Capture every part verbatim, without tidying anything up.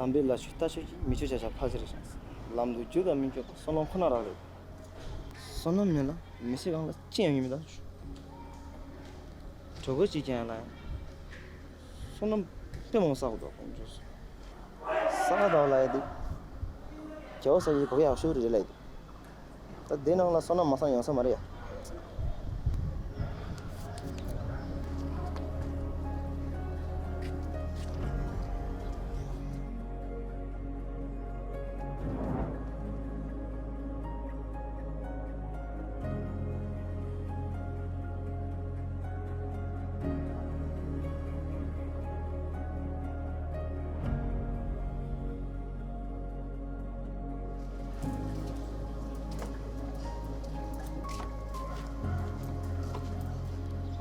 དམ་པའི་ལ་ཆོས་ལྟ་ཆོས་ཀྱིས། མི་ཆོས་བྱ་བྱ་ཕལ་ཆེར་བྱང་། ལམ་དུ་རྒྱུ་དང་མི་རྒྱུ་དང་། བསོད་ནམས་ཁོ་ན་རག་ལས། བསོད་ནམས་མེད་ལ་མི་ཚེ་གང་ལ་ཅི་ཡང་ཡོད་མེད་ལ། གྲོད་ཁོག་གཅིག་ཀྱང་ལ་ཡང་། བསོད་ནམས་དཔེ་མང་བསགས་འདུག་ཁོང་ཚོས། ས་ག་ཟླ་བ་ལ་ཡ་དེ། རྒྱལ་བ་ས་ཆའི་གོ་ཡག་ཤོས་རེད་ལ་ཡ་དེ། ད་དེ་ནང་ལ་བསོད་ནམས་མ་བསགས་ཡོང་ས་མ་རེད་ཡ།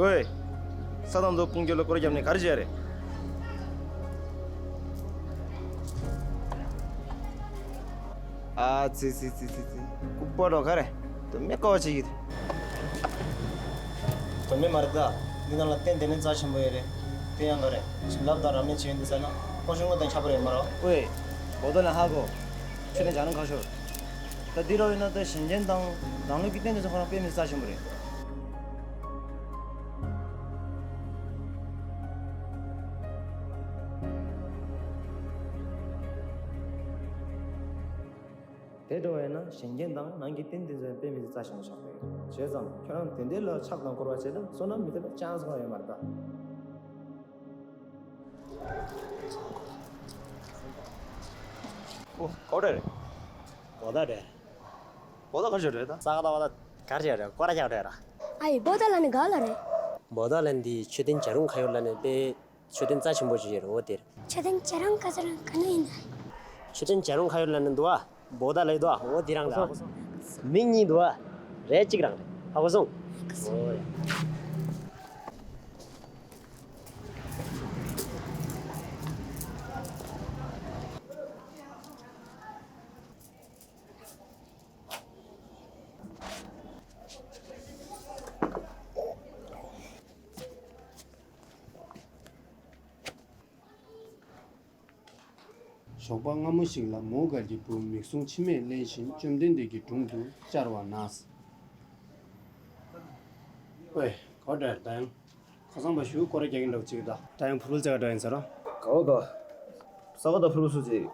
ཝེ། ས་དང་མདོ་དཔུང་སྐྱོད་ལ་སྐོར་བརྒྱབ་ནས་ག་རེ་བྱས་རེད། ཨ་ཙི་ཙི་ཙི་ཙི་ཙི། ལྐུགས་པ་འགྲོ་ག་རེ། དོན་མེད་ཀ་བ་བྱེད་ཀྱི་འདུག་དོན་མེད་མ་རེད་ད། འདི་ནང་ལ་རྟེན་འདི་ནས་རྩ་ཆེན་པོ་ཡོད་རེད། དེ་ཡང་ག་རེ། བྱིན་རླབས་དང་རབ་གནས་བྱེད་ཡོན་འདི་ཟེར་ན་ཁོ་ཤོང་ངོ་དང་ཁྱད་པར་ཡོད་མ་རེད། ཝེ། བོ་ད་ལ་ཧ་གོ། ཆོས་དང་བྱ་རུང་ཁ་ཤོར། ད་འདི་རོ་ཡིན་ན་ད་གཞན་རྒྱན་དང་ནང་ལུགས་ཀྱི་རྟེན་འདི་ཚོ་ཁོ་རང་དཔེ་མི་སྲིད་རྩ་ཆེན་པོ་རེད། དེ་འདྲ་བ་ཡིན་ན་གཞན་རྒྱན་དང་ནང་གི་རྟེན་འདི་ཚོ་དཔེ་མི་སྲིད་རྩ་ཆེན་པོ་ཆགས་ཀྱི་ཡོད། བྱས་ཙང་ཁྱོད་རང་དེ་འདྲའི་ལ་ཕྱག་དང་སྐོར་བ་བྱས་ན་བསོད་ནམས་མི་ཐེབས་པའི་ཅང་སོང་ཡོད་མ་རེད་ད། ཨོ། ག་པར་རེད། བོ་ད་རེད། བོ་ད་ག་ཞིག་རེད་ད། ས་ག་ཟླ་བ་ད་ག་རེ་རེད། སྐོར་ར་རྒྱག་རེད་ར། ཨ་ཡི་བོ་ད་ལ་ནི་ག་ལ་རེད། བོ་ད་ལ་འདི་མཆོད་རྟེན་བྱ་རུང་ཁ་ཡོད་ལ་ནི་དཔེ་མཆོད་རྟེན་རྩ་ཆེན་པོ་ཞིག་ཡོད་རེད། འོ་དེར། མཆོད་རྟེན་བྱ་རུང་ག་ས་རང་ག་ནས་ཡིན་ན། མཆོད་རྟེན་བྱ་རུང་ཁ་ཡོད་ལ་ནི་འདུག་ཨ། བོ་ད་ལ་ཡི་འདུག་ཨ། འོ་དེ་རང་རེད། ཧ་གོ་སོང་། མི་གཉིས་འདུག་ཨ། རེད་གཅིག་རང་རེད། ཧ་གོ་སོང་། འོ་ཡ། ཞོགས་པ་སྔ་མོ་ཞིག་ལ་མོའུ་འགལ་གྱི་བུ་མིག་ཟུང་མཆི་མས་བརླན་བཞིན་བཅོམ་ལྡན་འདས་ཀྱི་དྲུང་དུ་བཅར་བ་ན། ཝེ། ག་པར་ད་ཡང་ཁ་སང་བ་ཞུ་སྐོར་ར་རྒྱག་གིན་འདྲ་བོ་ཅིག་ད། ད་ཡང་ཕུར་བུ་ཙེ་ག་འདྲ་ཡིན་ཟེར་རོ། ག་བ་ག་ས་ག་ད་ཕུར་བུ་སུ་ཙེ།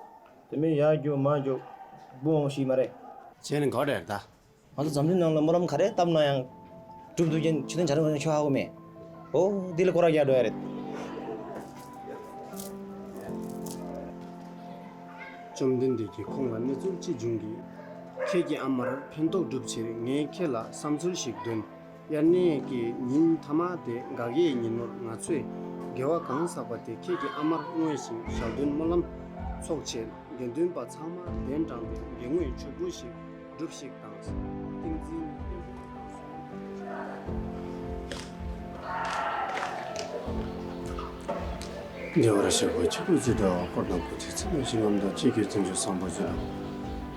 དེ་མིན་ཡར་རྒྱུག་མར་རྒྱུག་བུ་འོང་ཞིག་མ་རེད། བྱས་ནས་ག་པར་ད། ང་ཚོ་འཛམ་གླིང་ནང་ལ་སྨོན་ལམ་ག་རེ་བཏབ་ན་ཡང་འགྲུབ་འདུག་རྒྱུ་མཆོད་རྟེན་བྱ་རུང་ཁྱོད་ཧ་གོ་མེད། ཨོ། འདི་ལ་སྐོར་ར་རྒྱག་འགྲོ་ཡ་རེད། བཅོམ་ལྡན་འདས་ཀྱིས་ཁོང་ལ་གནས་ཚུལ་ཅི་བྱུང་གི། ཁྱེད་ཀྱི་ཨ་མར་ཕན་ཐོགས་སྒྲུབ་ཕྱིར་ངས་ཁྱེད་ལ་བསམ་ཚུལ་ཞིག་འདོན། དབྱར་གནས་ཀྱི་ཉིན་མཐའ་མ་དེ་དགག་དབྱེའི་ཉིན་མོར་ང་ཚོས་དགེ་བ་གང་བསགས་པ་དེ་ཁྱེད་ཀྱི་ཨ་མར་བསྔོས་ཤིང་ཞལ་འདོན་སྨོན་ལམ་ཚོགས་ཆེད། དགེ་འདུན་པ་ཚང་མ་གདན་དྲངས་ཏེ་དགེ་བསྔོས་མཆོད་འབུལ་ཞིག་སྒྲུབས་ཤིག་དང་། ཏིང་འཛིན་བདེ་བར་གཤེགས་པ་ཁྱེད་རང་ཚེ་འདི་འཁོར་དང་པོ་ཚེ་ཚེ་རབས་ཀྱི་ངམ་དང་ཁྱེད་ཀྱི་བརྩོན་འགྲུས་བཟང་པོ་ཚེ་རབས་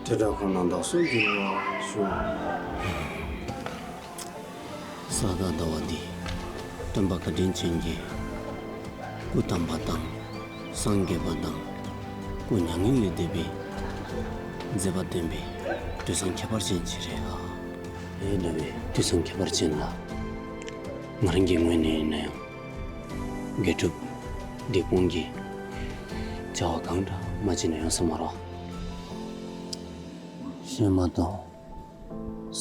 དེ་འདྲ་ཁོ་ན་བདག་སོགས་འགྱུར་བ་ཞུ། ས་ག་ཟླ་བ་འདི་སྟོན་པ་བཀའ་དྲིན་ཅན་གྱི་སྐུ་དམ་པ་དང་སངས་རྒྱས་པ་དང་སྐུ་མྱ་ངན་ལས་འདས་པའི་མཛད་པ་ལྡན་པའི་གྲོས་བཟང་ཁྱད་པར་ཅན་ཞིག་རེད་ཨ། ཨེ་འདྲ་བའི་དུས་བཟང་ཁྱད་པར་ཅན་ལ་ང་རང་གི་ངོས་ནས་ཡིན་ན་ཡང་དགེ་སྒྲུབ་སྡིག་སྤོང་གི་བྱ་བ་གང་འདྲ་མ་བྱས་ན་ཡོང་ས་མ་རེད། ཤེས་མ་གཏོགས་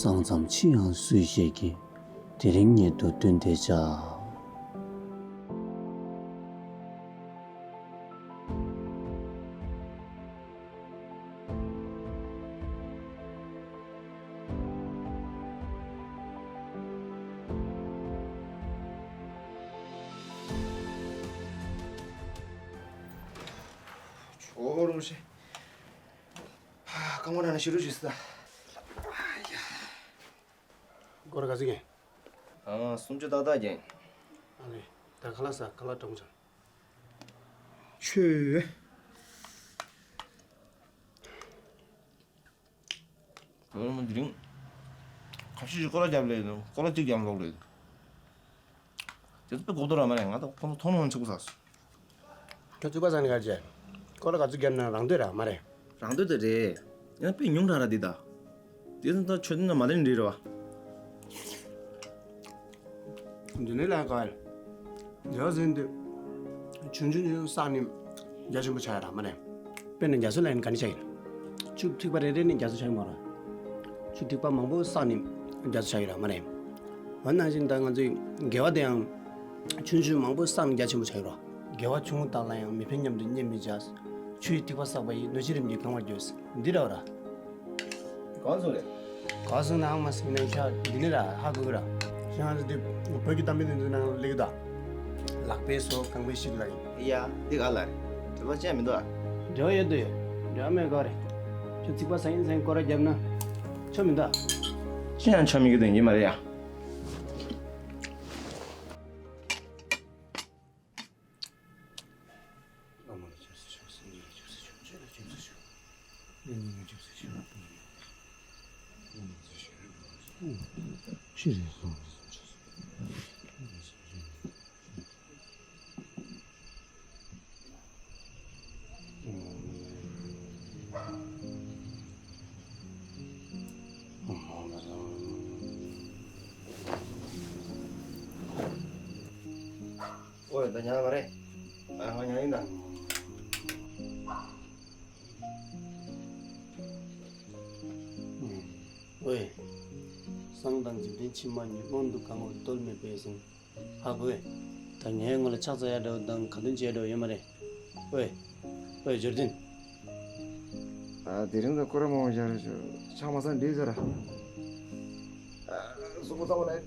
སང་ཙམ་ཕྱི་ཡང་སུས་ཤེས་ཀྱི། དེ་རིང་ཉིད་དུ་བསྟུན་ཏེ་བྱ། ཆོ་རུ་ཤི། སྐར་མ་ནང་ནས་ཤི་རུ་ཤི་སི་ད། སྒོར་ག་ཚོད་རྒྱན། ཨང་། སུམ་ཅུ་ཏག་ཏག་རྒྱན། ཨ་ལེ། ད་ཁ་ལག་ཟ། ཁ་ལག་དྲང་མོ་བྱ། ཆོས། ཨོ་མ་དེ་རིང་ཁ་ཤས་ཤིག་སྐོར་ར་རྒྱབ་ལེ་ཡིན། སྐོར་ར་གཅིག་རྒྱབ་ལོག་ལེ་ཡིན། དེ་ཚོ་དཔེ་གོ་བསྡུར་ར་མ་རེད། ང་ད་ཁོང་ཚོ་མཐོང་སྣང་ཆེ་པོ་ཟ་སོང་། ཁྱོད་ཚུགས་པ་ཟ་ནི་ག་རེ་བྱས། སྐོར་ར་ག་ཚོད་བརྒྱབ་ན་རང་འདོད་ར་མ་རེད། རང་འདོད་དེ་རེད། ཡང་དཔེ་ཉུང་དྲགས་ར་འདི་ད། དེ་ཚོ་ད་ཆོས་དོན་ན་མ་ལེན་འདྲི་ར་བ། འདི་ནས་ལ་ག་རེད། འདི་བ་ཟིན་དུས། ཆུང་ཆུང་ཆུང་བསགས་ནི་རྒྱ་ཆེན་པོ་ཆགས་ཡ་ར་མ་རེད། དཔེར་ན་རྒྱ་མཚོ་ལ་ཡིན་ག་ནི་ཆགས་ཡིན། ཆུ་ཐིགས་པ་རེ་རེ་ནི་རྒྱ་མཚོ་ཆགས་ཡིན་མ་རེད། ཆུ་ཐིགས་པ་མང་པོ་བསགས་ནི་རྒྱ་མཚོ་ཆགས་ཡིན་ར་མ་རེད། འོ་ན་བཞིན་ད་ང་ཚོའི་དགེ་བ་དེ་ཡང་ཆུང་ཆུང་མང་པོ་བསགས་ནི་རྒྱ་ཆེན་པོ་ཆགས་ཡིན་ར། དགེ་བ་ཆུང་ངུ་དག་ལ་ཡང་མི་ཕན་སྙམ་དུ་བརྙས་མི་བྱ། ཆུ་ཡི་ཐིགས་པ་བསགས་པ་ཡིས། སྣོད་ཆེན་རིམ་གྱིས་གང་བར་འགྱུར། འདི་འདྲ་བ་ར། གང་སོང་རེད། གང་སོང་ན་ཨང་མ་སིང་ན་ཤ་འདི་ནི་ར་ཧ་གོ་གི་ར། ཤ་ང་ཚོ་འདི་བོད་ཀྱི་གཏམ་དཔེ་འདི་ཚོའི་ནང་སླེབས་ཀྱི་འདུག་ལག་པས་སོ་རྐང་པས་ཤིག་ལ་ཡིན། ཡ་འདི་ག་ལ་རེད། དྲི་བ་ཅན་མི་འདུག་ཨ། འབྲེལ་བ་ཡོད་དོ་ཡོད། འབྲེལ་བ་མེད་ག་རེད། ཁྱོད་ཚིག་པ་ཟ་ཡིན་ཟ་ཡིན་སྐོར་ར་བརྒྱབ་ན་ཆོ་མི་འདུག་ཨ། ཅི་ཡང་ཆོ་མི་གི་དོན་གྱི་མ་རེད་ཡ། ཨོ་ད་ཉལ་མ་རེད། ཨ་ང་ཉལ་ཡིན་ད། ཝེ། བསམ་དང་འཇིག་རྟེན་ཕྱི་མ་གཉིས། སྔོན་དུ་གང་བ་རྟོལ་མེད་པས་ཟིན། ཧ་གོ་ཝེ། ད་ངའི་ངོ་ལ་ཕྱག་འཚལ་ཡ་འདྲ་བོ་དང་ཁ་འདོན་བྱེད་ཡ་འདྲ་བོ་ཡོད་མ་རེད། ཝེ། ཝེ་འབྱོར་ལྡན། ཨ་དེ་རིང་ད་སྐོར་ར་མང་བོ་བཞག་རེད་ཤག་ཕྱག་མ་ཚང་འགྲིག་ཟེར་ར། ཨ་གཟུགས་པོ་ཚང་མ་ལ། ཝེ།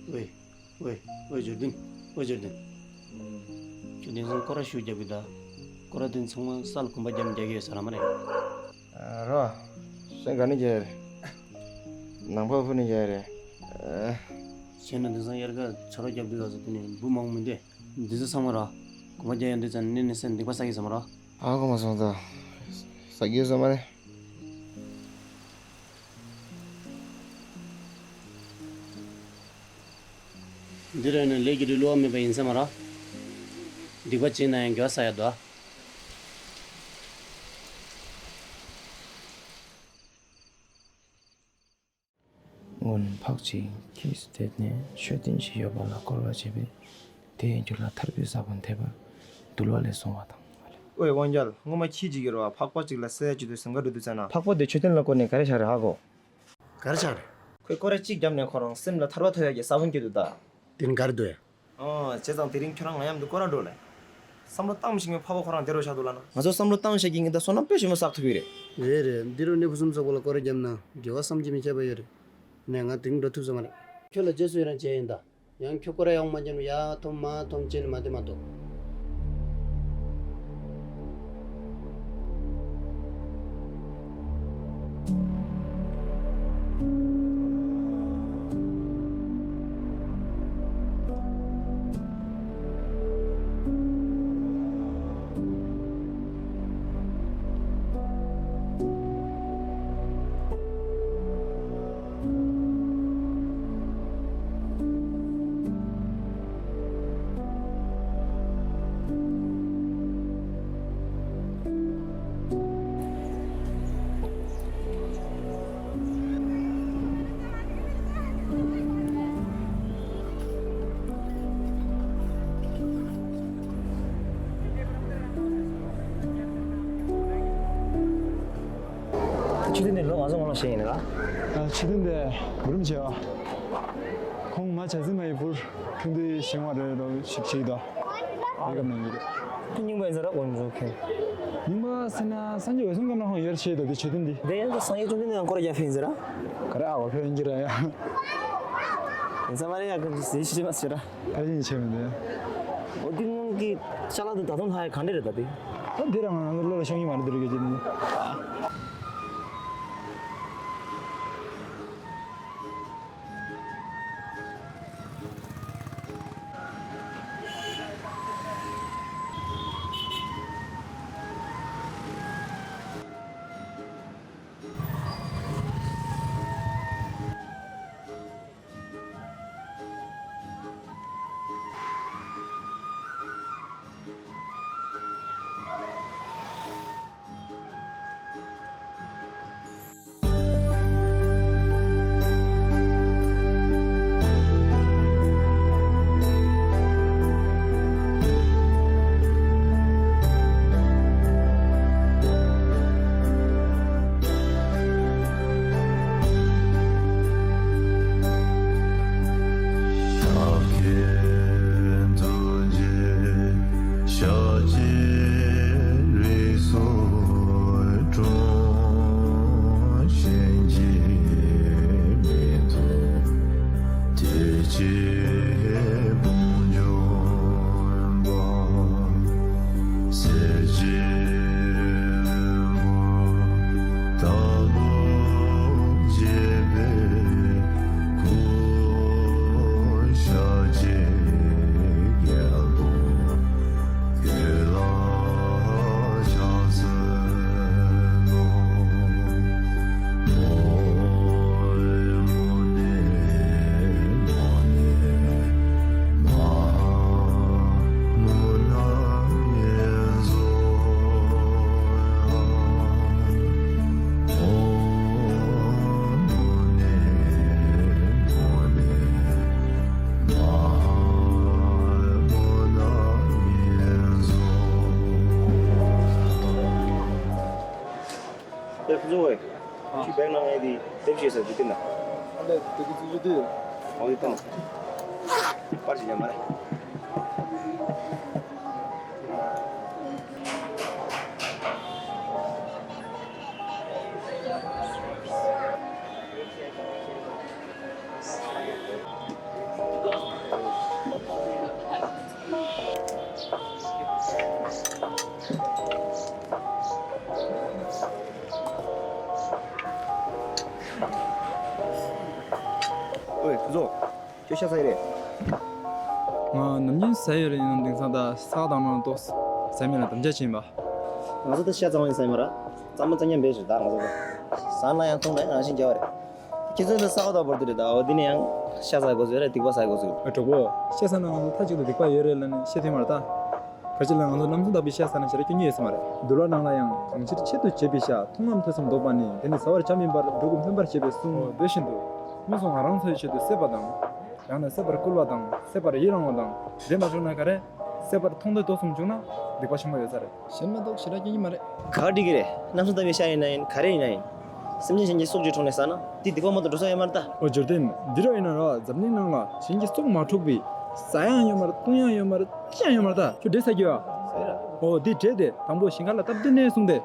ཝེ། ཝེ་འབྱོར་ལྡན། ཝེ་འབྱོར་ལྡན། ཁྱོད་དེང་སང་སྐོར་ར་ཤུགས་རྒྱབ་གི་ད། སྐོར་ར་དེ་ཚང་མ་ས་ལ་གོམ་པ་རྒྱབ་ནས་རྒྱག་གི་ཡོད་ས་ར་མ་རེད། ཨ་རོ། ཤ་ག་ནས་རྒྱག་ཡ་རེད། ནང་པ་ཕུ་ནས་རྒྱག་ཡ་རེད། ཨ། བྱས་ན་དེང་སང་དབྱར་ཁ་ཆར་པ་རྒྱབ་དུས་ག་ཚོད་དེ་ནས་འབུ་མང་པོ་མི་འདུག་འདི་ཚོ་ཚང་མ་ར། གོམ་པ་རྒྱག་ཡ་འདི་ཙམ་ནས་ནས་སེམས་སྡིག་པ་བསགས་ཀྱི་ཟེར་མ་ར། ཧ་གོ་མ་སོང་ད། ཟ་རྒྱུ་ཟ་མ་རེད། འདི་ར་ནི་ལས་ཀྱི་རིགས་བསླུ་བ་མེད་པ་ཡིན་ས་མ་ར། སྡིག་པ་བྱས་ན་ཡང་དགེ་བ་བསགས་ཡ་འདུག་སྔོན་ཕག་ཅིག་ཁྱིས་དེད་ནས་མཆོད་རྟེན་ཞིག་ཡོད་པ་ལ་སྐོར་བ་བྱས་པས། དེའི་རྒྱུད་ལ་ཐར་པའི་ས་བོན་ཐེབས་པར་འདུལ་བ་ལས་གསུངས་པ་དང་། ཨོའི་དབང་རྒྱལ། སྔོན་མ་ཁྱི་གཅིག་གིས་ར་ཕག་པ་གཅིག་ལ་བསད་ཡ་བྱེད་དུས་ཟིང་ཁ་འགྲོ་དུས་ཙ་ན། ཕག་པ་དེ་མཆོད་རྟེན་ལ་བསྐོར་ནས་ག་རེ་བྱས་རེད་ཧ་གོ། ག་རེ་བྱས་རེད། ཁོས་སྐོར་ར་གཅིག་བརྒྱབ་ནས་ཁོ་རང་སེམས་ལ་ཐར་པ་ཐོབ་ཡ་གི་ས་བོན་སྐྱེས་འདུག་ད། དེ་ནི་ག་རེ་འདུག་ཡ། ཨོ། བྱས་ཙང་དེ་རིང་ཁྱོད་རང་ང་མཉམ་དུ་སྐོར་ར་འགྲོ་ལེ། བསམ་བློ་བཏང་མི་ཤེས་མཁན་ཕག་པ་ཁོ་རང་དེ་རུ་ཆགས་འདུག་ལ་ན། ང་ཚོ་བསམ་བློ་བཏང་བྱེད་ཀྱི་ངེད་ད་བསོད་ནམས་དཔེ་ཞིབ་མོ་བསགས་ཐུབ་ཀྱི་རེད། རེད་རེད། འདི་རུ་གནས་ཕུན་སུམ་ཚོགས་པ་ལ་སྐོར་ར་བརྒྱབ་ན་དགེ་བ་བསམ་གྱིས་མི་ཁྱབ་པ་ཡོད་རེད། ནས་ང་དེ་རིང་འགྲོ་ཐུབ་ས་མ་རེད། ཁྱོད་ལ་རྗེས་སུ་ཡི་རང་བྱས་ཡིན་ད། ཡང་ཁྱོད་སྐོར་ར་ཡོང་མ་མཁན་ཡར་འཐོམ་མར་འཐོམ་བྱས་ནས་མ་བསྡད་མ་གཏོགས། མཆོད་རྟེན་དེ་ལོ་ག་ཚོད་སྔོན་ལ་བཞེངས་ཡིན་ན་ལ། ཨ། མཆོད་རྟེན་དེ་བུ་རམ་བྱས་པ། ཁོང་མ་བྱ་ཟིན་མ་ཡི་བུར་ཁྱོད་འདི་བཞེངས་པ་རེད་དོ་ཞིག་བྱས་དོ། ཨ་རི་ཀ་མི་ཡིན་རེད། ཁྱོད་རྙིང་པ་ཡིན་ཟེར་ར་གོ་འཇོག་མཁན། རྙིང་པ་ཟེར་ན་སངས་རྒྱས་འོད་སྲུང་སྐྱབས་ར་ཁོང་ཡར་བྱས་དོ་དེ་མཆོད་རྟེན་འདི། དེ་ཡང་སངས་རྒྱས་བཅོམ་ལྡན་འདས་ཡང་སྐོར་ར་རྒྱབ་ཕིན་ཟེར་ར། ག་རེ་ཨ་བ་ཕེ་ཡིན་གྱི་ར་ཡ། ཡིན་ས་མ་རེད་ཡ་ཁོང་ཚོ་ཟེར་ཤི་ཤི་མ་ཟེར་ར། ཨ་རི་ཡིན་བྱས་མི་འདུག་ཡ། འོ་དེ་སྔོན་གྱི་ཅ་ལག་དེ་ད་དུང་ལྷག་ཡ་ག་འདྲ་རེད་ད་དེ། ད་འདི་རང་ང་ཚོ་བློ་ལ་ཤོང་གི་མ་རེད་འདི་རིགས་ཀྱི་ནི། ཁོ་ཚོ་ཨེ། ཁྱི་བེག་ནང་ཨེ་དེ་དེབ་ཤེས་ས་དེ་བསྟན་ན། ཨ་ལས་དེ་གི་ཚུལ་དེ། འོ་དེ་བསྟན་ན། པར་ཞིག་ཉམས་མ་རེད། ཨོའི་ཁོ་ཚོ། ཁྱོད་ཤ་ཟ་ཡི་རེད། ང་ནམ་རྒྱུན་ཟ་ཡི་རེད། ཡིན་ནའང་དེང་སང་ད་ས་ག་དང་ནང་ཏོག་ཟ་མིན་ལ་དམ་བཅའ་བྱིན་པ། ང་ཚོ་ད་ཤ་ཚང་བ་ཡིན་ཟ་མ་ར། ཙམ་མ་ཙམ་མཉམ་པའི་ཞིག་ད་ང་ཚོ་ད། ཟ་ན་ཡང་འཐུང་ན་ཡང་རང་བཞིན་རྒྱལ་བ་རེད། ཁྱེད་ཚོ་ད་ས་ག་ད་བོར་དུ་རེད། ད་འོ་འདི་ནས་ཡང་ཤ་ཟ་དགོས་ཟེར་རེད། སྡིག་པ་ཟ་དགོས་ཟེར། ཨ་གྲོགས་པོ། ཤ་ཟ་ན་ང་ཚོ་མཐའ་གཅིག་ཏུ་སྡིག་པ་ཡོད་རེད་ལབ་ནས་བཤད་ཐུབ་མ་རེད་ད། ག་ཅི་ལ་ང་ཚོ་རྣམ་གསུམ་དག་པའི་ཤ་ཟ་ན་ཞེ་དྲག་སྐྱོན་གྱི་ཡོད་ས་མ་རེད། འདུལ་བ་ནང་ལ་ཡང་གང་ཕྱིར་ཆེད་དུ་བྱེད་པའི་ཤ་མཐོང་ངམ་ཐོས་བསམ་བཟློག་པ་ནི། དེ་ནི་ཟ་བར་བྱ་མིན་པར་འགྲོ་ཀུན་ཕན་པར་བྱེད་པས་གསུངས། འོ་དེ་བཞིན་དུ། མངོན་སུམ་ང་རང་ཚོའི་ཆེད་དུ་བསད་པ་དང་། ཡང་ན་བསད་པར་བསྐུལ་བ་དང་བསད་པར་ཡི་རང་བ་དང་། དེ་མ་བྱུང་ན་ག་རེ། བསད་པར་མཐོང་འདོད་དོགས་གསུམ་བྱུང་ན་སྡིག་པ་ཆེན་པོ་ཡོད་ས་རེད། གཞན་མ་གཏོགས་ཞེ་དྲག་སྐྱོན་གྱི་མ་རེད། ག་འགྲིག་གི་རེད། རྣམ་གསུམ་དག་པའི་ཤ་ཡིན་ན་ཡིན། ག་རེ་ཡིན་ན་ཡིན། སེམས་ཅན་གཞན་གྱི་སྲོག་གཅོད་འཕྲོག་ནས་ཟ་ན་དེ་སྡིག་པ་མ་གཏོགས་འགྲོ་ས་ཡོད་མ་རེད་ད། ཨོ་འབྱོར་ལྡན། འདི་རུ་ཡིན་ན་ར་འཛམ་གླིང་ནང་ལ་གཞན་གྱི་སྲོག་མ་འཕྲོག་པའི་ཟ་ཡང་ཡོད་མ་རེད། བཏུང་ཡང་ཡོད་མ་རེད། ཅི་ཡང་ཡོད་མ་རེད་ད། ཁྱོད་འདྲེ་ཟ་རྒྱུ་ཨ། ཨོ་འདི་འདྲེ་དེ་དང་པོ་ཞིང་ཁ་ལ་སྟབས་བསྟུན་ནས་བཟུང་སྟེ།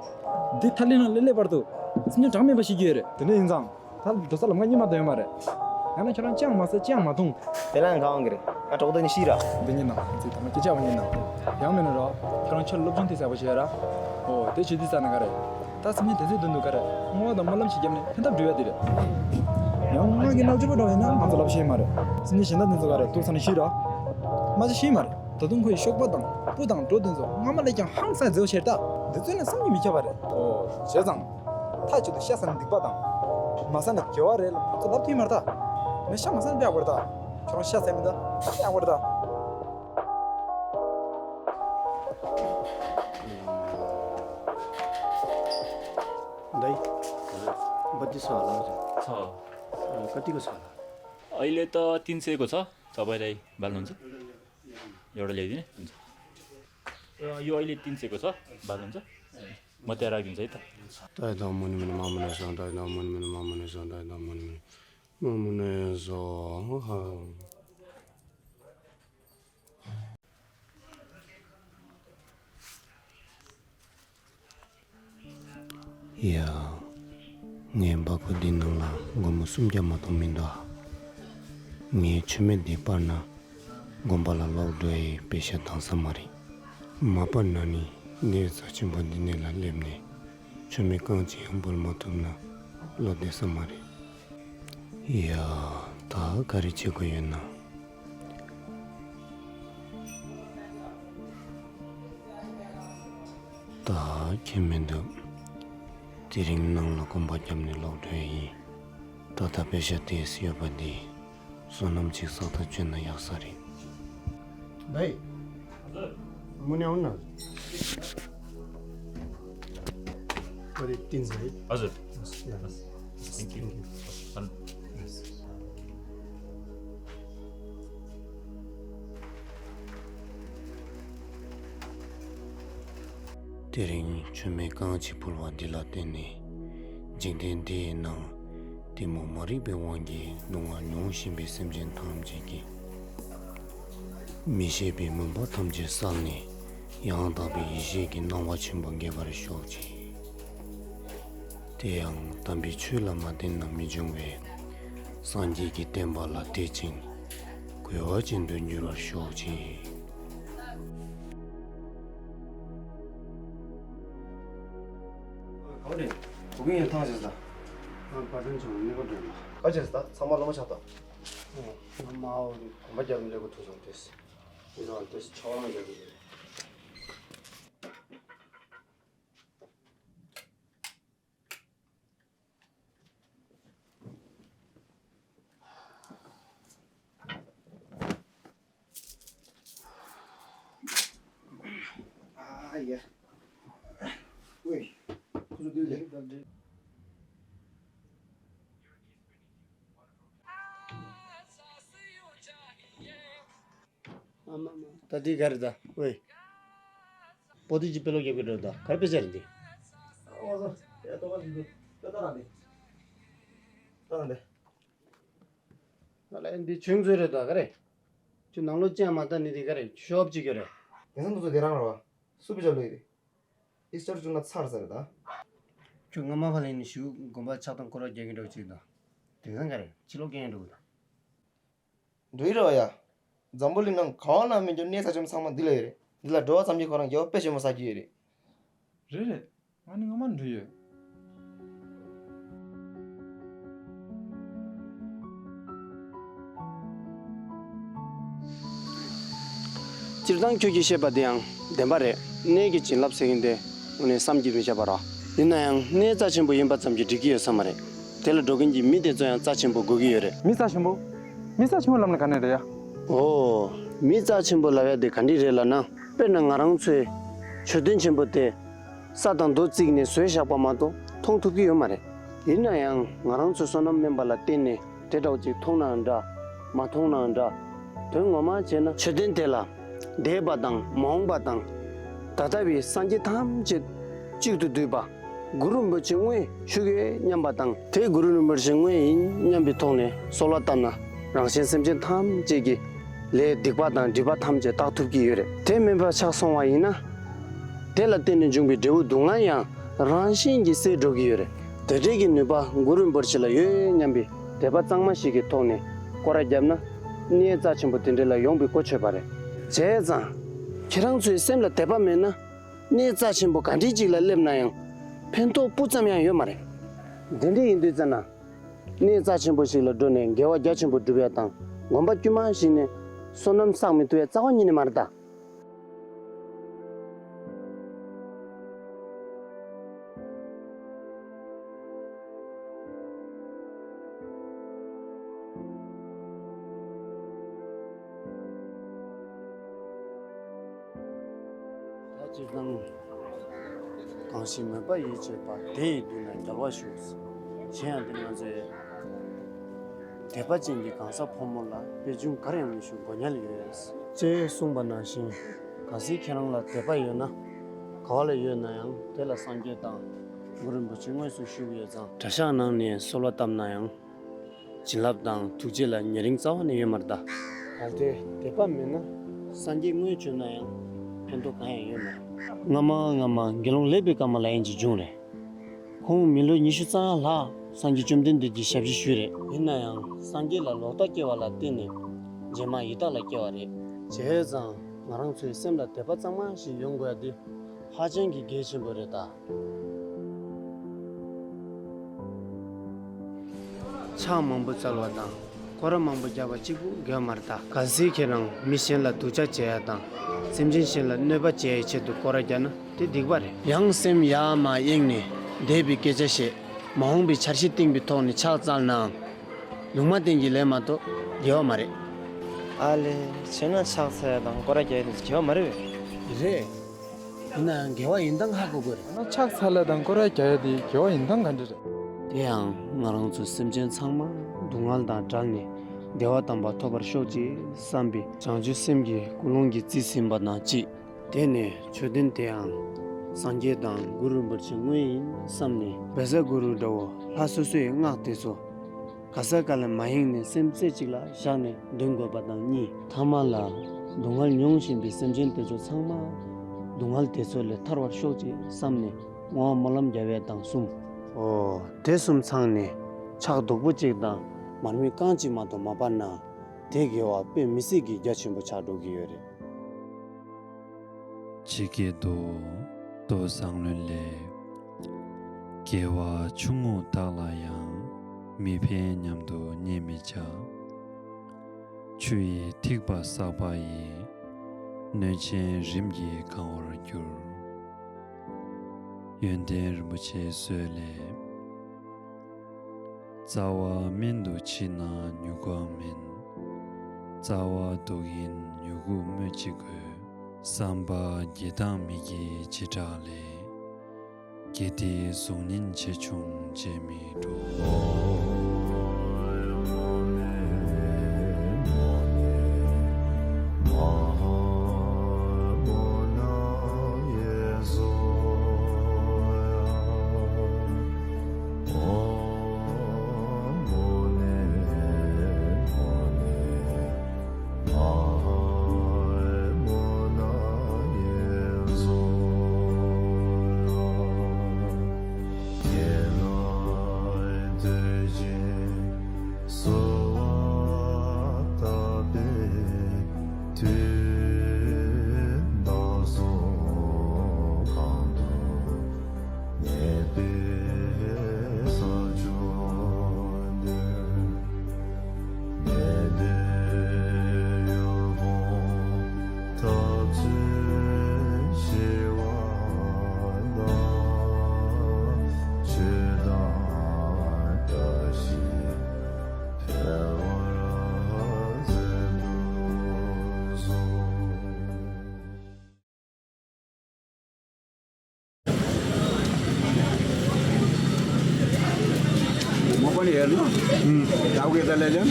འདི་ཐ་ལི་ནང་སླེབས་སླེབས་བར་དུ་སེམས་ཅན་གྲངས་མེད་པ་ཤི་རྒྱུ་ཡོད་རེད། དེ་འདྲ་ཡིན་ཙང་། ད་འགྲོ་ས་ལམ་ཁ་གཉིས་མ་གཏོགས་ཡོད་མ་རེད། ཡང་ན་ཁྱོད་རང་ཅི་ཡང་མ་ཟ་ཅི་ཡང་མ་འཐུང་། དེ་ལ་ཡང་གང་འོང་གི་རེད། ང་གྲོགས་དེ་ནི་ཤི་ར། འདི་ཉིན་ན་ཚིག་དང་པོ་སྐད་ཆ་བ་ཉིན་ན། ཡང་མིན་ན་རོ། ཁྱོད་རང་ཆོས་སློབ་སྦྱོང་དེ་ཟབ་པོ་བྱས་ར། ཨོ་དེ་བྱེད་དུས་ཙ་ན་ག་རེད། ད་སེམས་ཅན་དེ་ཚོའི་དོན་དུ་ག་རེད། བསྔོ་བ་དང་སྨོན་ལམ་ཞིག་བརྒྱབ་ནས་ཕན་ཐབས་སྒྲུབ་ཡ་དེ་རེད། ཡང་ང་གི་ལབ་ཕྱི་པོ་འགྲོ་ཡིན་ན་ང་ཚོ་ལབ་ཤེས་མ་རེད། སེམས་ཅན་གཞན་དག་དེ་ཚོ་ག་རེད། ཏོག་ཙམ་ནས་ཤི་ར། མ་ཅི་ཤེས་མ་རེད། ད་དུང་ཁོ་ཡི་གཤོག་པ་དང་སྤུ་དང་གྲོ་དེ་ཚོ་སྔ་མ་ལས་ཀྱང་ཧང་སངས་མཛེས་པོ་བྱས་ར། ད་འདི་ཚོ་ནི་བསམ་གྱིས་མི་ཁྱབ་པ་རེད། ཨོ་བྱས་ཙང་། མཐའ་གཅིག་ཏུ་ཤ་ཟ་ན་སྡིག་པ་དང་། མ་ཟ་ན་དགེ་བ་རེད་ལབ་ཚོ་ལབ་ཐུབ་མ་རེད་ད། ངས་ཤ་མ་ཟ་ན་དཔེ་ཡག་པོ་རེད་ད། ཁྱོད་རང་ཤ་ཟ་མི་ད་དཔེ་ཡག་པོ་རེད་ད། दाइ, बत्ती छ होला। छ। अँ, कतिको छ होला? अहिले त तिन सयको छ। तपाईँलाई बाल्नुहुन्छ? एउटा ल्याइदिने? हुन्छ। अँ, यो अहिले तिन सयको छ, बाल्नुहुन्छ? म त्यहाँ राखिदिन्छु है त। तैँले मुनि मुनि मामुने सो, तैँले मुनि मुनि मामुने सो, तैँले मुनि मुनि मामुने सो। ཡ། ངའི་འབའ་ཁུག་འདི་ནང་ལ་སྒོར་མོ་སུམ་བརྒྱ་མ་གཏོགས་མི་འདུག་ཨ། ངས་མཆོད་མེ་འདི་སྤར་ན་དགོན་པ་ལ་ལོག་འགྲོ་ཡའི་པེ་ཤ་འདང་ས་མ་རེད། མ་སྤར་ན་ནི་འདིའི་རྩ་ཆེན་པོ་འདི་ནས་ལ་སླེབས་ནས་མཆོད་མེ་རྐང་གཅིག་ཡང་འབུལ་མ་ཐུབ་ན་བློ་བདེ་ས་མ་རེད། ཡ། ད་ག་རེ་བྱེད་དགོས་ཡོད་ན། ད་ཁྱད་མི་འདུག་དེ་རིང་ནང་ལ་གོམ་པ་བརྒྱབ་ནས་ལོག་འགྲོ་ཡ་ཡིན། ད་ལྟ་པེ་ཤ་དེས་ཡོད་པ་འདི་བསོད་ནམས་ཅིག་བསགས་ཐབས་བྱས་ན་ཡག་ས་རེད། भाइ, मुनि आउनु न। अरे, तिन सय। हजुर। Yes, yeah. Thank you. Thank you. དེ་རིང་མཆོད་མེ་རྐང་གཅིག་ཕུལ་བ་འདི་ལ་བརྟེན་ནས། འཇིག་རྟེན་འདིའི་ནང་གཏི་མུག་མ་རིག་པའི་དབང་གིས་སྡུག་བསྔལ་མྱོང་བཞིན་པའི་སེམས་ཅན་ཐམས་ཅད་ཀྱི་མི་ཤེས་པའི་མུན་པ་ཐམས་ཅད་བསལ་ནས། ཡང་དག་པའི་ཡེ་ཤེས་ཀྱི་སྣང་བ་ཆེན་པོ་འགེབས་པར་ཤོག་ཅིག་དེ་ཡང་དམ་པའི་ཆོས་ལ་མ་བརྟེན་ན་མི་འབྱུང་བས། སངས་རྒྱས་ཀྱི་བསྟན་པ་ལ་དད་ཅིང་གུས་པ་ཅན་དུ་འགྱུར་བར་ཤོག་ཅིག་ག་བ་རེད། བུ་གུ་ཡང་ཐང་ཆད་ས། ཨ་བ་དན་ཆུང་ནི་གོ་དྲན་ལ། ག་ཆད་ས། ཚང་མ་ལོ་མ་ཆགས་ཏོ། ཨོ་ང་མ་འོ་རེད། གོམ་པ་རྒྱབ་ནས་ལས་ཁུ་ཐུག་སོང་ཏེས། འདི་ལ་ཏེས་ཆོག་ལང་རྒྱབ་ནས། ཨ་ཡ། ཝེ། ཁོ་ཚོ་འདུག་ལེ། ད་འདི་ག་རེ་ད། ཝེ། པོ་ཏི་ཅི་པེ་ལོ་རྒྱབ་ཀྱི་འགྲོ་ད། ག་རེ་དཔེ་ཆ་རེད་འདི། ཨོ་ཟོ། ཡ་ཏོ་ག་ཟིག་འདུག་ལྟ་དང་འདི། ལྟ་དང་འདི། ང་ལ་འདི་ཆུང་ཚོད་རེད་ད་ག་རེ། ཁྱོད་ནང་ལོགས་ཅན་མ་ལྟ་ནི་འདི་ག་རེ་ཤོབ་ཅིག་ཡོད་རེད། དེང་སང་འདི་ཚོ་དེ་རང་རེད་བ། སུ་པི་ཅག་ལོས་རེད། ཨིས་ཅར་བྱུང་ན་ཚར་ཟེར་རེད་ད། ཁྱོད་སྔ་མ་ཕ་ལེན་ནི་ཞུ་དགོན་པ་ཕྱག་དང་སྐོར་ར་རྒྱག་གིན་འགྲོ་ཅིག་ད། དེང་སང་ག་རེ་ཕྱི་ལོགས་སྐྱེལ་འགྲོ་གི་ད། འགྲོ་ཡི་རེད་བ་ཡ། འཛམ་བུ་གླིང་ནང་གང་ན་མི་འགྱུར་གནས་རྩ་ཆེན་པོ་ཚང་མ་འདི་ལ་ཡོད་རེད། འདི་ལ་འགྲོ་བ་ཙམ་གྱིས་ཁོ་རང་དགེ་བ་དཔེ་ཆེན་པོ་བསགས་ཀྱི་ཡོད་རེད། རེད་རེད། ང་ནི་སྔ་མ་འགྲོ་ཡོད། སྤྱིར་བཏང་ཁྱོད་ཀྱིས་བཤད་པ་དེ་ཡང་བདེན་པ་རེད། གནས་ཀྱི་བྱིན་རླབས་ཟེར་མཁན་དེ་དངོས་གནས་བསམ་གྱིས་མི་ཁྱབ་པ་རེད། ཡིན་ན་ཡང་གནས་རྩ་ཆེན་པོ་ཡིན་པ་ཙམ་གྱིས་འགྲིག་གི་ཡོད་ས་མ་རེད། དེ་ལ་འགྲོ་མཁན་གྱི་མི་དེ་ཚོ་ཡང་རྩ་ཆེན་པོ་དགོས་ཀྱི་ཡོད་རེད། མི་རྩ་ཆེན་པོ། མི་རྩ་ཆེན་པོ་ལབ་ན་ག་ནས་རེད་ཡ། ཨོ། མི་རྩ་ཆེན་པོ་ལབ་ཡ་དེ་ག་འདྲ་རེད་ལབ་ན། དཔེར་ན་ང་རང་ཚོའི་མཆོད་རྟེན་ཆེན་པོ་དེ་ས་དང་རྡོ་བརྩིགས་ནས་བཟོས་བཞག་པ་མ་གཏོགས་མཐོང་ཐུབ་ཀྱི་ཡོད་མ་རེད། ཡིན་ན་ཡང་ང་རང་ཚོའི་བསོད་ནམས་དམན་པ་ལ་བརྟེན་ནས་དེ་འདྲ་བོ་ཅིག་མཐོང་ནའང་འདྲ། མ་མཐོང་ནའང་འདྲ། དོན་ངོ་མ་བྱས་ན་མཆོད་རྟེན་དེ་ལ་འདས་པ་དང་མ་འོངས་པ་དང་། ད་ལྟ་བའི་སངས་རྒྱས་ཐམས་ཅད་གཅིག་ཏུ་བསྡུས་པ། གུ་རུ་རིན་པོ་ཆེ་དངོས་བཞུགས་ཡོད་སྙམ་པ་དང་། དེ་གུ་རུ་རིན་པོ་ཆེ་དངོས་ཡིན་སྙམ་པའི་ཐོག་ནས་གསོལ་བ་བཏབ་ན། རང་གཞན་སེམས་ཅན་ཐམས་ཅད་ཀྱི་ལས་སྡིག་པ་དང་སྒྲིབ་པ་ཐམས་ཅད་དག་ཐུབ་ཀྱི་ཡོད་རེད། དེ་མིན་པ་ཆགས་སོང་བ་ཡིན་ན། དེ་ལ་བརྟེན་ནས་འབྱུང་བའི་འབྲས་བུ་སྡུག་བསྔལ་ཡང་རང་བཞིན་གྱིས་སེལ་འགྲོ་གི་ཡོད་རེད། དེ་འདྲའི་གི་ནུས་པ་གུ་རུ་རིན་པོ་ཆེ་ལ་ཡོད་སྙམ་པའི་དད་པ་གཙང་མ་ཞིག་གི་ཐོག་ནས་སྐོར་ར་བརྒྱབ་ན། གནས་རྩ་ཆེན་པོ་དེ་འདྲ་ལ་ཡོང་བའི་གོ་ཆོད་པ་རེད། བྱས་ཙང་། ཁྱེད་རང་ཚོའི་སེམས་ལ་དད་པ་མེད་ན། གནས་རྩ་ཆེན་པོ་ག་འདྲ་ཅིག་ལ་སླེབས་ན་ཡང་ཕན་ཐོགས་སྤུ་ཙམ་ཡང་ཡོད་མ་རེད། འདི་འདྲ་ཡིན་དུས་ཙམ་ན། གནས་རྩ་ཆེན་པོ་ཞིག་ལ་འགྲོ་ནས་དགེ་བ་རྒྱ་ཆེན་པོ་སྒྲུབ་ཡ་དང་དགོན་པ་དཀྱུས་མ་ཞིག་ནས་བསོད་ནམས་བསགས་མི་ཐུབ་ཡ་རྩ་བ་ཉིད་ནས་མ་རེད་ད། ད་སྤྱིར་བཏང་། གང་ཞིག་མོས་པ་ཡིས་བྱས་པ། དེ་ཡི་མདུན་ན་རྒྱལ་བ་བཞུགས། གཞན་ཡང་དེ་ང་ཚོའི་དད་པ་ཅན་གྱི་གང་ཟག་ཕོ་མོ་ལ་པད་འབྱུང་གར་ཡང་མི་ཞུ་མགོ་ཉལ་ཡོད། ཅེས་གསུངས་པ་ནང་བཞིན། གལ་སྲིད་ཁྱེད་རང་ལ་དད་པ་ཡོད་ན། ག་བ་ལ་ཡོད་ན་ཡང་དེ་ལ་སངས་རྒྱས་དང་གུ་རུ་རིན་པོ་ཆེ་དངོས་སུ་བཞུགས་ཡོད་ཙང་། གྲྭ་ཤག་ནང་ནས་གསོལ་བ་བཏབ་ན་ཡང་། བྱིན་རླབས་དང་ཐུགས་རྗེ་ལ་ཉེ་རིང་རྩ་བ་ནས་ཡོད་མ་རེད་ད། གལ་ཏེ་དད་པ་མེད་ན། སངས་རྒྱས་དངོས་བྱོན་ན་ཡང་ཕན་ཐོགས་གང་ཡང་ཡོད་མ་རེད། སྔ་མ་སྔ་མ་དགེ་སློང་ལེགས་པའི་བཀའ་མ་ལ་ཡིན་གྱི་འབྱུང་རེད། ཁོང་མི་ལོ་ཉི་ཤུ་རྩ་ལྔ་ལྷག་སངས་རྒྱས་བཅོམ་ལྡན་འདས་ཀྱི་ཞབས་ཕྱི་ཞུས་རེད། ཡིན་ན་ཡང་སངས་རྒྱས་ལ་ལོག་ལྟ་སྐྱེ་བ་ལ་བརྟེན་ནས་རྗེས་མ་ཡི་དྭགས་ལ་སྐྱེ་བ་རེད། བྱས་ཙང་ང་རང་ཚོའི་སེམས་ལ་དད་པ་གཙང་མ་ཞིག་ཡོང་དགོས་ཡ་དེ་ཧ་ཅང་གི་གལ་ཆེན་པོ་རེད་ད། ཕྱག་མང་པོ་བཙལ་བ་དང་། སྐོར་ར་མང་པོ་བརྒྱབ་པ་གཅིག་པུ་དགེ་བ་མ་རེད་ད། གལ་སྲིད་ཁྱེད་རང་མི་གཞན་ལ་སྡུག་ཅག་བྱེད་ཡ་དང་། སེམས་ཅན་གཞན་ལ་གནོད་པ་བྱེད་ཡའི་ཆེད་དུ་སྐོར་ར་བརྒྱབ་ན་དེ་སྡིག་པ་རེད། ཡང་སེམས་ཡར་མར་གཡེངས་ནས་འདས་པའི་སྐད་ཆ་བཤད། མ་འོངས་པའི་འཆར་གཞི་བཏིང་པའི་ཐོག་ནས་ཕྱག་བཙལ་ནའང་། ལུང་མ་བསྟན་གྱི་ལས་མ་གཏོགས་དགེ་བ་མ་རེད། ཨ་ལེ། བྱས་ན་ཕྱག་འཚལ་ཡ་དང་སྐོར་ར་རྒྱག་ཡ་དེ་ཚོ་དགེ་བ་མ་རེད་པས། རེད། ཡིན་ན་ཡང་དགེ་བ་ཡིན་སྟངས་ཧ་གོ་དགོས་རེད། ཡང་ན་ཕྱག་འཚལ་ཡ་དང་སྐོར་ར་རྒྱག་ཡ་དེ་དགེ་བ་ཡིན་སྟངས་ག་འདྲ་རེད། དེ་ཡང་ང་རང་ཚོ་སེམས་ཅན་ཚང་མ་སྡུག་བསྔལ་དང་བྲལ་ནས་བདེ་བ་དམ་པ་ཐོབ་པར་ཤོག་ཅེས་བསམ་པའི་བྱང་ཆུབ་སེམས་ཀྱི་ཀུན་སློང་གིས་རྩིས་ཟིན་པ་དང་གཅིག་དེ་ནས་མཆོད་རྟེན་དེའང་སངས་རྒྱས་དང་གུ་རུ་རིན་པོ་ཆེ་དངོས་ཡིན་བསམ་ནས། བཛྲ་གུ་རུ་འདྲ་བོ་ལྷ་སོ་སོའི་སྔགས་དེ་ཚོ་ག་ས་ག་ལ་མ་ཡེངས་ནས་སེམས་རྩེ་གཅིག་ལ་བཞག་ནས་འདོན་དགོས་པ་དང་གཉིས། ཐ་མ་ལ་སྡུག་བསྔལ་མྱོང་བཞིན་པའི་སེམས་ཅན་དེ་ཚོ་ཚང་མ་སྡུག་བསྔལ་དེ་ཚོ་ལས་ཐར་བར་ཤོག་ཅེས་བསམ་ནས་བསྔོ་བ་སྨོན་ལམ་རྒྱབ་ཡས་དང་གསུམ། ཨོ། དེ་གསུམ་ཚང་ནས་ཕྱག་རྡོག་པོ་གཅིག་དང་མར་མེ་རྐང་གཅིག་མ་གཏོགས་མ་སྤར་ན། དེ་དགེ་བ་དཔེ་མི་སྲིད་ཀྱི་རྒྱ་ཆེན་པོ་ཆགས་འགྲོ་གི་ཡོད་རེད། ཇི་སྐད་དུ། མདོ་མཛངས་བླུན་ལས། དགེ་བ་ཆུང་ངུ་དག་ལ་ཡང་། མི་ཕན་སྙམ་དུ་བརྙས་མི་བྱ། ཆུ་ཡི་ཐིགས་པ་བསགས་པ་ཡིས། སྣོད་ཆེན་རིམ་གྱིས་གང་བར་འགྱུར། ཡོན་ཏན་རིན་པོ་ཆེའི་མཛོད་ལས། རྩ་བ་སྨན་དུ་མཆིས་ན་མྱུ་གུའང་སྨན། རྩ་བ་དུག་ཡིན་མྱུ་གུ་སྨོས་ཅི་དགོས། བསམ་པ་བགྱིས་དང་མི་བགྱིས་བྱེ་བྲག་ལས། དགེ་སྡིག་གཟུགས་བརྙན་ཆེ་ཆུང་བྱེད་མི་འགྲོ། हेर्नु, गाउँको यता ल्याइदिउँ।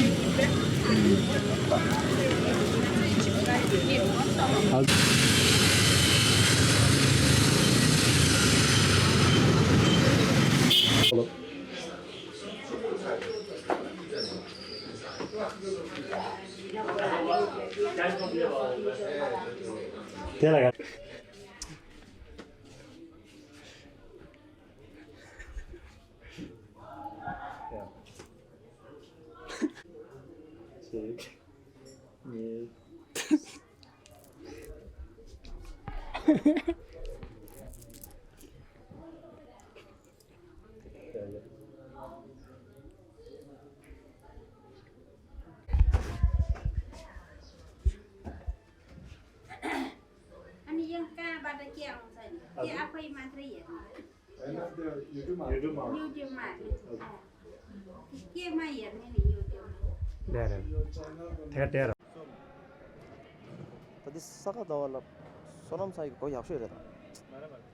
अनि यहाँ कहाँबाट के आउँछ नि? के आफै मात्रै हेर्ने? होइन, त्यो युट्युबमा हाल्नु। युट्युबमा हाल्नु। युट्युबमा हाल्नु। केमा हेर्ने नि युट्युबमा? ད་དེ་ས་ག་ཟླ་བ་ལ་བསོད་ནམས་ས་ཡི་གོ་ཡག་ཤོས་རེད་ད། མ་རེད་མ་རེད།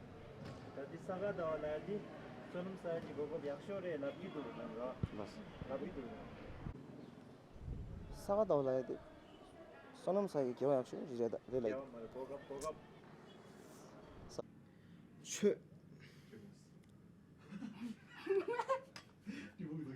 ད་འདི་ས་ག་ཟླ་བ་ལ་ཡ་འདི་བསོད་ནམས་ས་ཡི་གོ་སྐབས་ཡག་ཤོས་རེད་ལབ་ཀྱི་འདུག་ལབ་ཀྱི་འདུག་ས་ག་ཟླ་བ་ལ་ཡ་འདི་བསོད་ནམས་ས་ཡི་དགེ་བ་ཡག་ཤོས་རེད་ད་རེད་ལབ་ཀྱི་འདུག་མ་རེད་གོ་སྐབས་གོ་སྐབས། ཆོས། གསུམ།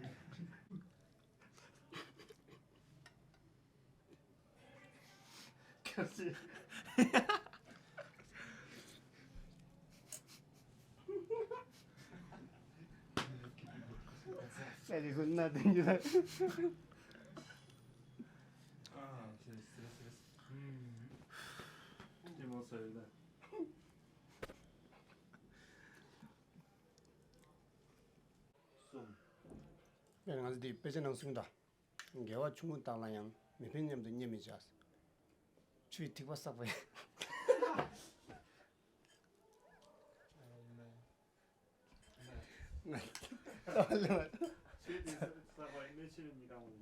ཡང་ང་ཚོ་འདི་དཔེ་ཆ་ནང་གསུངས་དང་། དགེ་བ་ཆུང་ངུ་དག་ལ་ཡང་། མི་ཕན་སྙམ་དུ་བརྙས་མི་བྱ། ཆུའི་ཐིགས་པ་བསགས་པ་ཡང་། ང་ལྟ་བ་ལས་མ། ཆུའི་ཐིགས་པ་བསགས་པ་ཡང་གནོད་བྱེད་མི་དང་།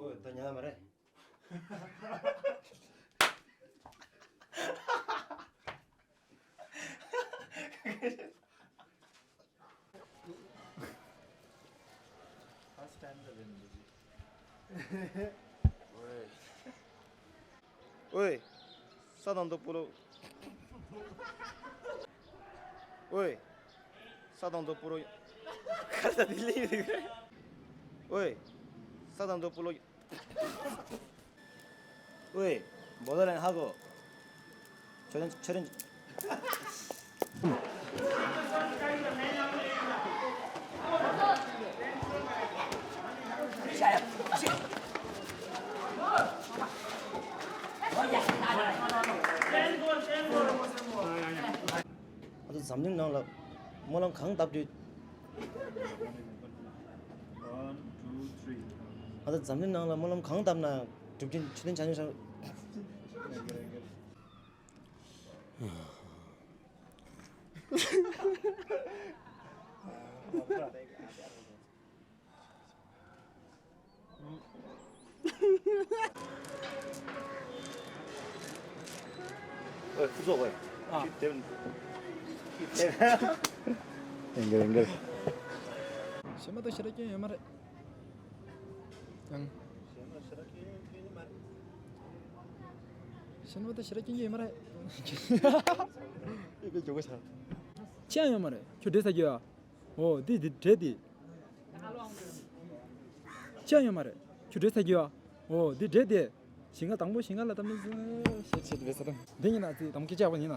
ཨོ་ད་ཉལ་མ་རེད། ཨོའི། ས་དང་རྡོ་སྤུ་ལོ། ཨོའི། ས་དང་རྡོ་སྤུ་ལོ། ཁ་ས་དེ་ལི་རིག་རེད། ཨོའི། ས་དང་རྡོ་སྤུ་ལོ། ཨོའི། བོ་ད་རན་ཧ་གོ། ཆོས་ཆོས། ང་ཚོ་འཛམ་གླིང་ནང་ལ་སྨོན་ལམ་གང་བཏབ་དུས། ང་ཚོ་འཛམ་གླིང་ནང་ལ་སྨོན་ལམ་གང་བཏབ་ན་གྲུབ་ཆེན་ཆོས་ལྡན་བྱང་ཆུབ་སངས། ཨོའི། ཁུ་ཚོགས་ཨོའི། ཨ། ཁྱོད་དེ། ཁྱོད་དེ། ཨེ་འགལ་ཨེ་འགལ། གཞན་མ་དང་ཞེ་དྲག་སྐྱོན་ཡོད་མ་རེད། ཡང་། གཞན་མ་དང་ཞེ་དྲག་སྐྱོན་གྱི་ཡོད་མ་རེད། ཨེ་པའི་མགྱོགས་པོ་ཆགས། ཅི་ཡང་ཡོད་མ་རེད། ཁྱོད་འདྲེ་ཟ་རྒྱུ་ཡ། ཨོ་འདི་འདི་འདྲེ་འདི། ཅི་ཡང་ཡོད་མ་རེད། ཁྱོད་འདྲེ་ཟ་རྒྱུ་ཡ། ཨོ་འདི་འདྲེ་འདི། ཞིང་ཁ་དང་པོ་ཞིང་ཁ་ལ་ད་མི་ཟེར་ཟེར་ཟེར་ཟེར། འདི་ཡིན་ན་ཙི་དམ་སྐད་ཆ་བ་ཡིན་ན།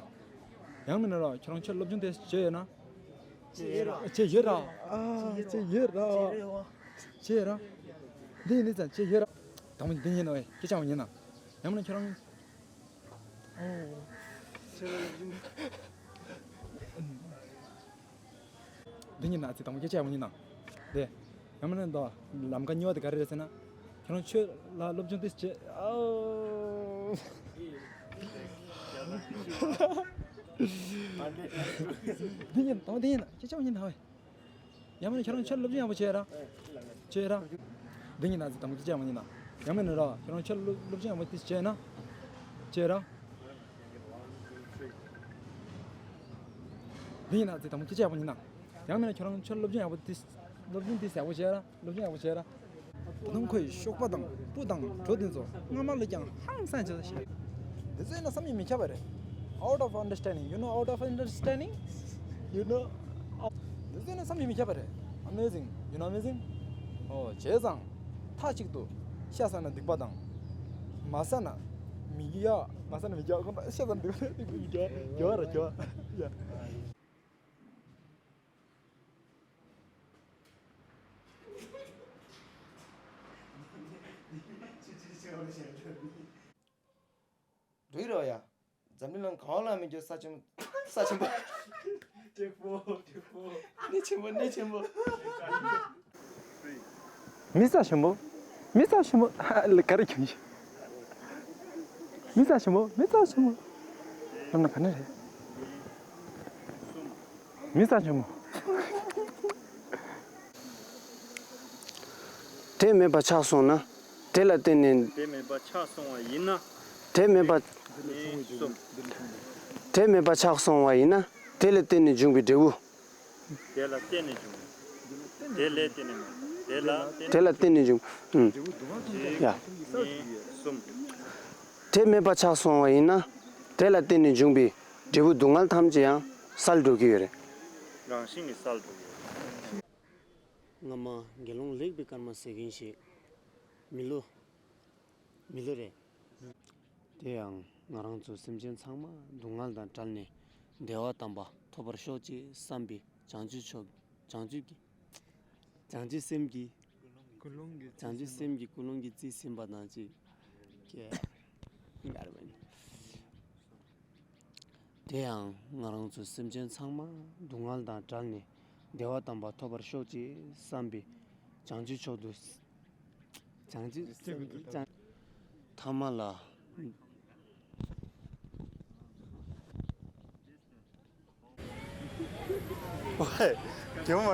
ཡང་མིན་ན་ར་ཁྱོད་རང་ཁྱོད་སློབ་སྦྱོང་དེ་བྱས་ཡོད་ན། བྱས་ཡོད་ར། བྱས་ཡོད་ར། ཨ་བྱས་ཡོད་ར། བྱས་ཡོད་ར། འདི་ཡིན་ནི་ཙང་བྱས་ཡོད་ར། དང་པོ་འདི་ཡིན་ན་ཨེ་སྐད་ཆ་བ་ཡིན་ན། ཡང་མིན་ན་ཁྱོད་རང་། ཨོ། འདི་ཉིན་ན་ཚེ་དང་པོ་སྐད་ཆ་ཡག་པོ་ཉིན་ན། དེ། ཡང་མིན་ན་ད་ལམ་ཁ་གཉིས་པ་དེ་ག་རེ་རེད་ཟེར་ན། ཁྱེད་རང་ཆོས་ལ་སློབ་སྦྱོང་ཏོག་ཙམ་བྱེད། ཨོ། འདི་ཡིན་དང་འདི་ཡིན་ན་ཅི་ཅང་ཡིན་ན་བས། ཡང་མིན་ན་ཁྱེད་རང་ཆོས་སློབ་སྦྱོང་ཡག་པོ་བྱས་ར། བྱས་ར། འདི་ཡིན་ན་ཅི་དང་ཅི་ཅང་མ་ཡིན་ན། ཡང་མིན་ན་ར་ཁྱེད་རང་ཆོས་སློབ་སློབ་སྦྱོང་ཡག་པོ་ཏོག་ཙམ་བྱས་ན། བྱས་ར། འདི་ཡིན་ན་ཅི་དང་ཅི་ཅང་ཡག་པོ་ཡིན་ན། ཡང་མིན་ན་ཁྱེད་རང་ཆོས་སློབ་སྦྱོང་ཡག་པོ་ཏོག་ཙམ། སློབ་སྦྱོང་ཏོག་ཙམ་ཡག་པོ་བྱས་ར། སློབ་སྦྱོང་ཡག་པོ་བྱས་ར། ད་དུང་ཁོས་གཤོག་པ་དང་སྤུ་དང་གྲོ་དེ་ཚོ་སྔ་མ་ལས་ཀྱང་ཧང་སངས་བྱས་ཤག་འདི་ཚོ་ཡིན་ན་བསམ་གྱིས་མི་ཁྱབ་པ་རེད། Out of understanding, you know, out of understanding, you know. འདི་ཚོ་ཡིན་ན་བསམ་གྱིས་མི་ཁྱབ་པ་རེད། Amazing, you know, amazing. ཨོ། བྱས་ཙང་མཐའ་གཅིག་ཏུ་ཤ་ཟ་ན་སྡིག་པ་དང་། མ་ཟ་ན་མི་རྒྱག་མ་ཟ་ན་མི་རྒྱག་ཁོ་ན་ཤ་ཟ་ན་སྡིག་པ་རེད། སྡིག་པ་མི་རྒྱག་རྒྱག་ར་རྒྱག་ཡ། འགྲིག་རོགས་ཡ། འཛམ་གླིང་ནང་གང་ལ་མི་འགྱུར་ས་ཆེན་ས་ཆེན་པོ། གནས་ཆེན་པོ། གནས་ཆེན་པོ། མི་ས་ཆེན་པོ། མི་ས་ཆེན་པོ། ཧ་ལ་ག་རེ་ཁྱོད་ཀྱི། མི་ས་ཆེན་པོ། མི་ས་ཆེན་པོ། ལབ་ན་ག་ནས་རེད། མི་ས་ཆེན་པོ། དེ་མེད་པ་ཆགས་སོང་ན། དེ་ལ་བརྟེན་ནས། དེ་མེད་པ་ཆགས་སོང་བ་ཡིན་ན། དེ་མེད་པ། གནས་གསུམ། དེ་མེད་པ་ཆགས་སོང་བ་ཡིན་ན། དེ་ལ་བརྟེན་ནས་འབྱུང་བའི་འབྲས་བུ། དེ་ལ་བརྟེན་ནས་འབྱུང་། དེ་ལས་བརྟེན་ནས་མ། དེ་ལ་བརྟེན། དེ་ལ་བརྟེན་ནས་འབྱུང་། ཨུམ། ཡ། གནས་གསུམ། དེ་མེད་པ་ཆགས་སོང་བ་ཡིན་ན། དེ་ལ་བརྟེན་ནས་འབྱུང་བའི་འབྲས་བུ་སྡུག་བསྔལ་ཐམས་ཅད་ཡང་བསལ་འགྲོ་གི་ཡོད་རེད། རང་བཞིན་གྱིས་བསལ་འགྲོ་གི་ཡོད་རེད། སྔ་མ་དགེ་སློང་ལེགས་པའི་སྐར་མ་ཟེར་མཁན་ཞིག་མི་ལོ། མི་ལོ་རེད། དེ་ཡང་ང་རང་ཚོ་སེམས་ཅན་ཚང་མ་སྡུག་བསྔལ་དང་བྲལ་ནས་བདེ་བ་དམ་པ་ཐོབ་པར་ཤོག་ཅེས་བསམ་པའི་བྱང་ཆུབ་མཆོག་བྱང་ཆུབ་ཀྱི། བྱང་ཆུབ་སེམས་ཀྱི། ཀུན་སློང་གི། བྱང་ཆུབ་སེམས་ཀྱི་ཀུན་སློང་གིས་རྩིས་ཟིན་པ་དང་གཅིག་གས། དེ་ཡང་ང་རང་ཚོ་སེམས་ཅན་ཚང་མ་སྡུག་བསྔལ་དང་བྲལ་ནས་བདེ་བ་དམ་པ་ཐོབ་པར་ཤོག་ཅེས་བསམ་པའི་བྱང་ཆུབ་མཆོག་ཏུ། བྱང་ཆུབ་སེམས་ཀྱི་བྱང་། ཐ་མ་ལ། ཝེ། རྒྱལ་བ་མ་